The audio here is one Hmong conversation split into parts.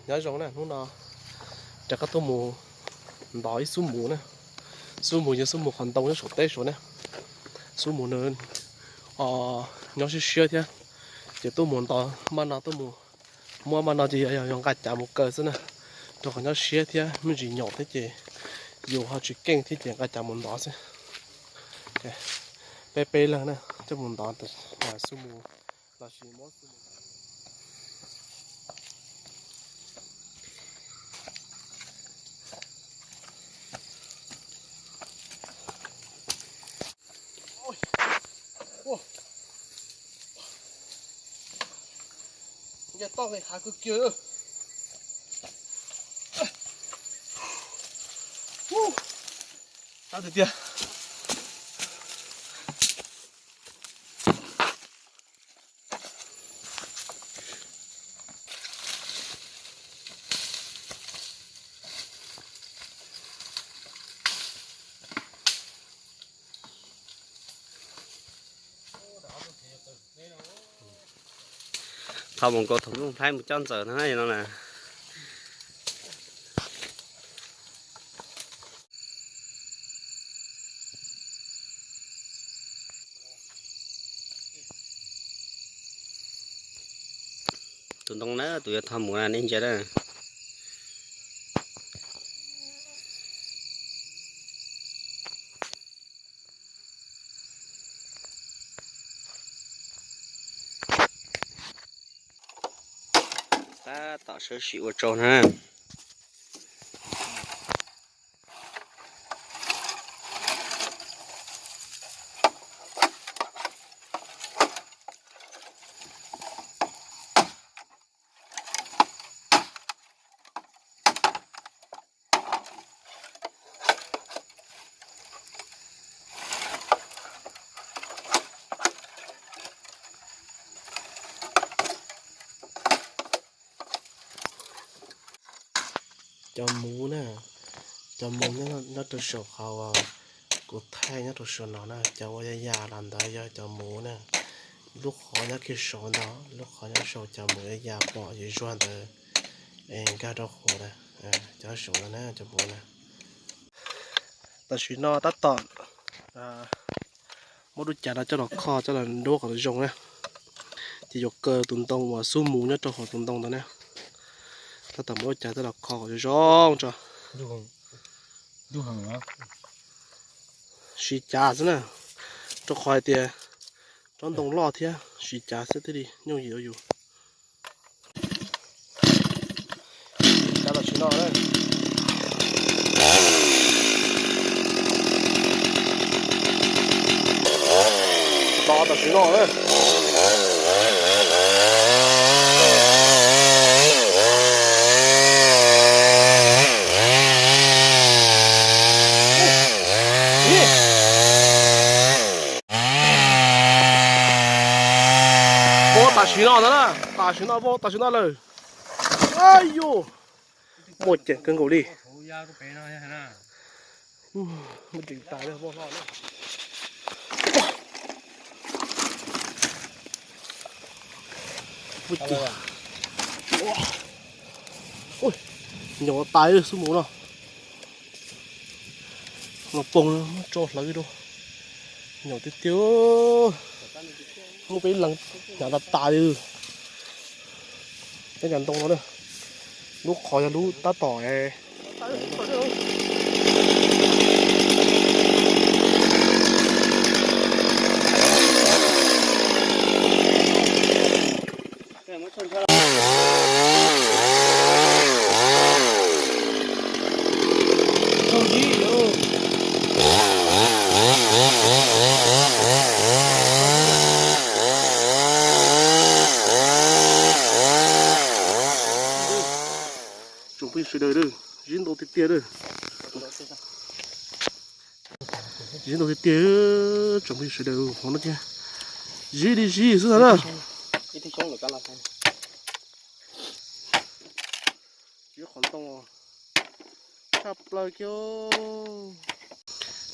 Nyob zoo na, hnub no rov qab tuaj mus ntov ib xub mus na. Xub mus yog xub mus qhov ntoo nyob saum teb saud na. Xub mus nws nyob siab siab thiab, ces tuaj mus ntov maj no, tuaj mus muab maj no ces yog nqa cav mus kaw xwb na, rau qhov nyob siab thiab me ntsis nyaum thiab ces yus ho tsis keej thiab ces nqa cav mus ntov xwb. Peb peb leeg na, coj mus ntov xub mus los sis muab xub mus. Nce toj nqis hav kawg kiag. Tab tiag tiag. Tho mus nkaus thaum nplooj hlaib mus coj ntxawm no na, no na. Tus ntoo na, tus yuav tho mus na, nej ntsia na. Tab tom sawv sim ua tsaug na. Cov muv na, cov muv nyob rau saum qhov uas kuv thaij nyob rau saum no na, cov uas ya ya los ntawd yog cov muv na. Lub qhov nyob kiag saum ntawd, lub qhov nyob saum cov muv ya ya pom yim zuag ntawd, es nkag rau qhov na, cov saum no na cov muv na. Tam sim no tab tom muab lub cav no coj los kho coj los nruab kom zoo na, ces yuav kaw tus ntoo uas xub muv nyob rau hauv tus ntoo ntawd na. Tab tom muab lub cav coj los kho kom zoo tso. Siv cav xwb na, rau qhov hais tias tsob ntoo loj thiab, siv cav xwb thiaj li yooj yim rau yus. Tam sim no na, tos tam sim no na. Vau tam sim no ntag na, tam sim no vau tam sim no lawm. Ayu, muaj ceem kawg nkaus li. Nyaum tas xub mus no, los poob muab tso hlawv rau. Nyaum tiag tiag, muab peb leeg hnyav tas tas li. Peb cov ntoo no na, lub qhov yog lub tab tom Tsoom phooj ywg sawv daws, zib ntau tiag tiag. Zib ntau tiag tiag, tsoom phooj ywg sawv daws, hauv no tiag. Zib li zib xwb ntag na. Zib qhov ntoo tshaj plaws kiag.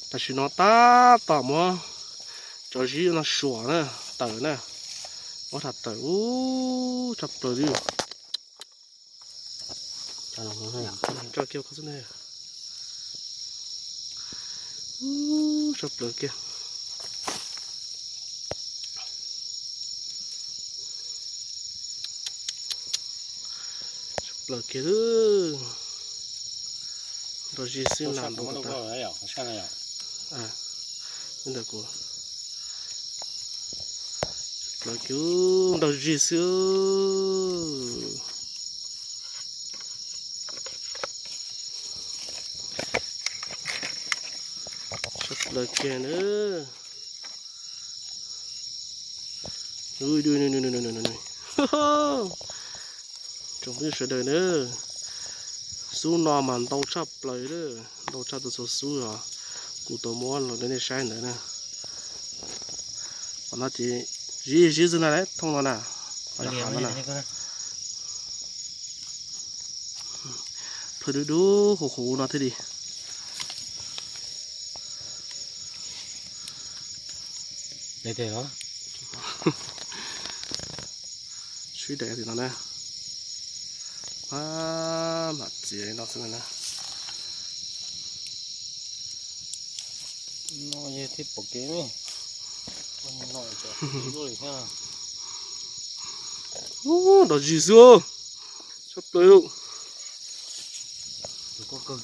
Tam sim no tab tom muab cov zib no suam na, tawm na. Muab tham tawm, ub, tshaj plaws li. Tso kiag qhov xwb ne. Tshaj plaws kiag. Tshaj plaws kiag. Nrog zis xwb na. Ntawm kuv. Tshaj plaws kiag, nrog zis xwb. Tshaj plaws kiag na. Tsoom phooj ywg sawv daws na, xub no mas ntau tshaj plaws, ntau tshaj tus txhua xub os. Kuv tau muab los rau nej saib ntawd na. Qhov no ces zib zib xwb na, thooj no na. Plhws dub dub huv huv no thiaj li. Swb daim no na. Mam txiav no xwb na. No yog thiab pom kev ne. Nrog zis xwb. Tshaj plaws. Tshaj plaws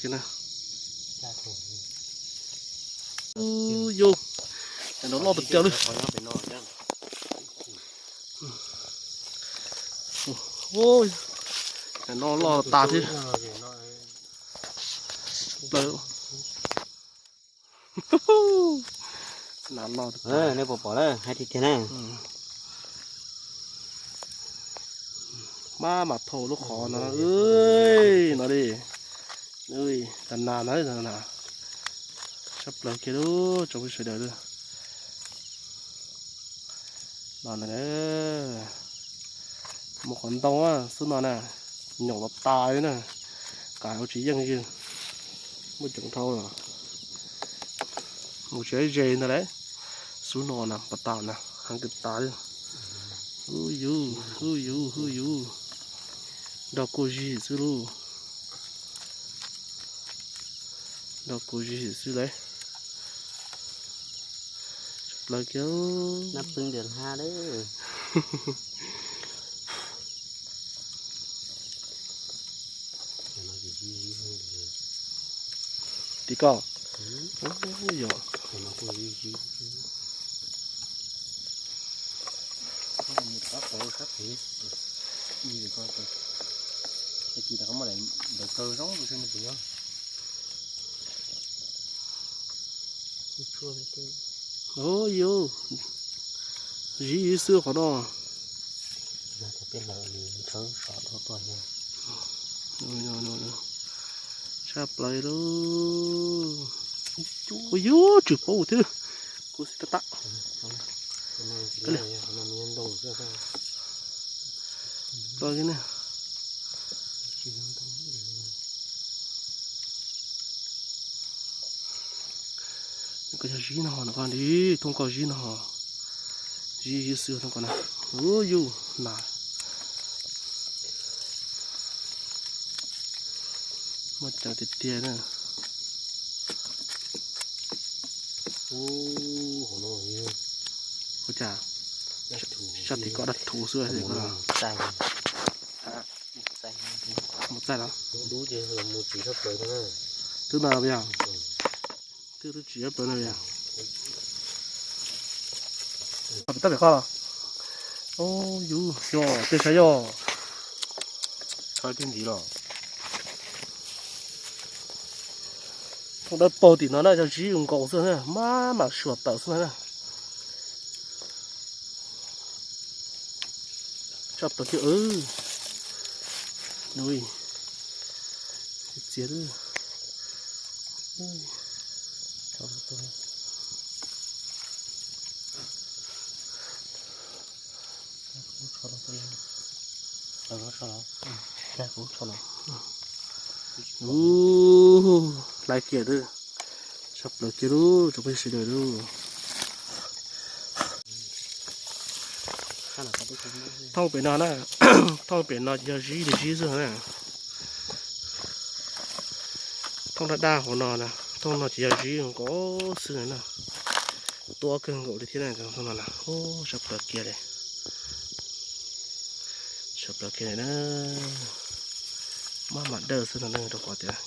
kiag na. Yus, no loj tiag tiag li. No loj tas thiab. Tshaj plaws. Nej puas pom lawm, hais tiag tiag na. Maj mam thauj lub qhov no, no li, tas nas na. Tshaj plaws kiag lub tsoom phooj ywg sawv daws. No na, mus qhov ntoo xwb no na, nyaum tas tas li na, kav ua tsis yeej li. Muaj coob dhau los mus tsis ze ntag lauj. Xub no na pas tas na, heev kawg tas li. Hu yus, hu yus, hu yus. Nrog kuv zis xwb lauj. Nrog kuv zis xwb lauj. Tshaj plaws kiag. Nab pwb ntias hab lawm. Tim koj. Yog. Yus, zib xwb qhov no. Tshaj plaws lauj. Ua yus, tsw paub thiab. Kuv xav tab tab. Plaws li na. Koj yog zib no ho, no koj li thooj koj zib no ho. Zib zib xwb thooj koj na. Hu yus na. Muaj ceem tiag tiag na. Ua cas sab tim koj dab thuv xwb. Mus txaij los? Twb no yog, twb twb tsis plaws no yog. Tab pem koj los? Yus, yog tej sav yog. Koj twb ntxiv los. Thooj dawb paug tim no na, yog zib nkaus xwb na, maj mam suam tawm xwb na. Tshaj plaws kiag. Txiav. Hlais kiag xwb. Tshaj plaws kiag lauj, tsoom phooj ywg sawv daws lauj. Thooj pem no na, thooj pem no ces yog zib li zib xwb na. Thooj daj daj hauv no na, thooj no ces yog zib nkaus xwb na. Tuab kawg nkaus li thiab na, thooj no na, sawv plaws kiag li. Sawv plaws kiag li na. Maj mam dawj xwb no na, rau qhov tias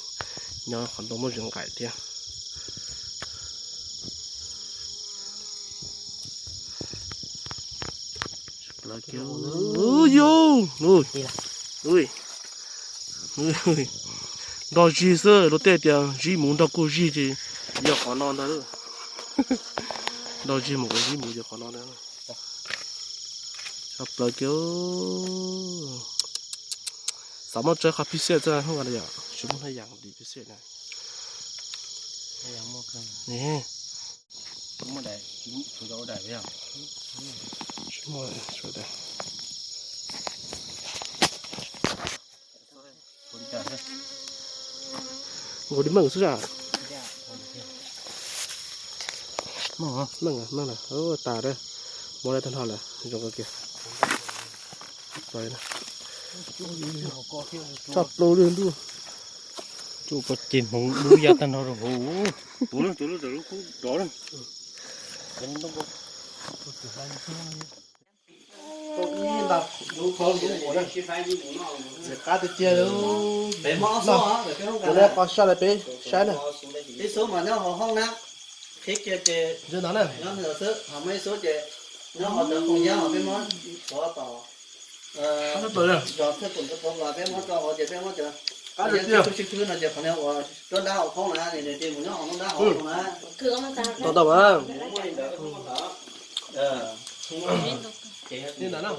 nyob qhov ntoo muaj zim nqaim thiab. Nrog zig xwb, luag tej tias zib mus nrog kuj zig ces yog qhov no ntag. Nrog zig mus kuj zib mus yog qhov no ntag. Sawv plaws kiag. Xav muab tso qhov pixel txog hnub no yom, tsis muaj hnub yam li pixel na. Nkaus li meej xwb a. Meej, meej, tas, muab tag nrho lawm, zoo kawg kiag. Tshaj plaws li ntuj. Tsuas pom ceg hmoov dub ya tag nrho rau hauv. Qab tiag tiag, kuv neb qhov saj lawm peb saib na. Ib xub mas nyob hauv hoob na, qhib kiag ces nyob ntawd xwb, ho muaj ib xub ces nyob hauv cov koom yab hauv peb muab tov tom zos thawj pum rau hauv los peb muab tso hauv ces peb muab cov qab tiag sib khwb no ces qhov niag uas tuab dab hauv qhoob na, nws ces mus nyob hauv nruab dab hauv na. Tau tau mas. Li ntawd na.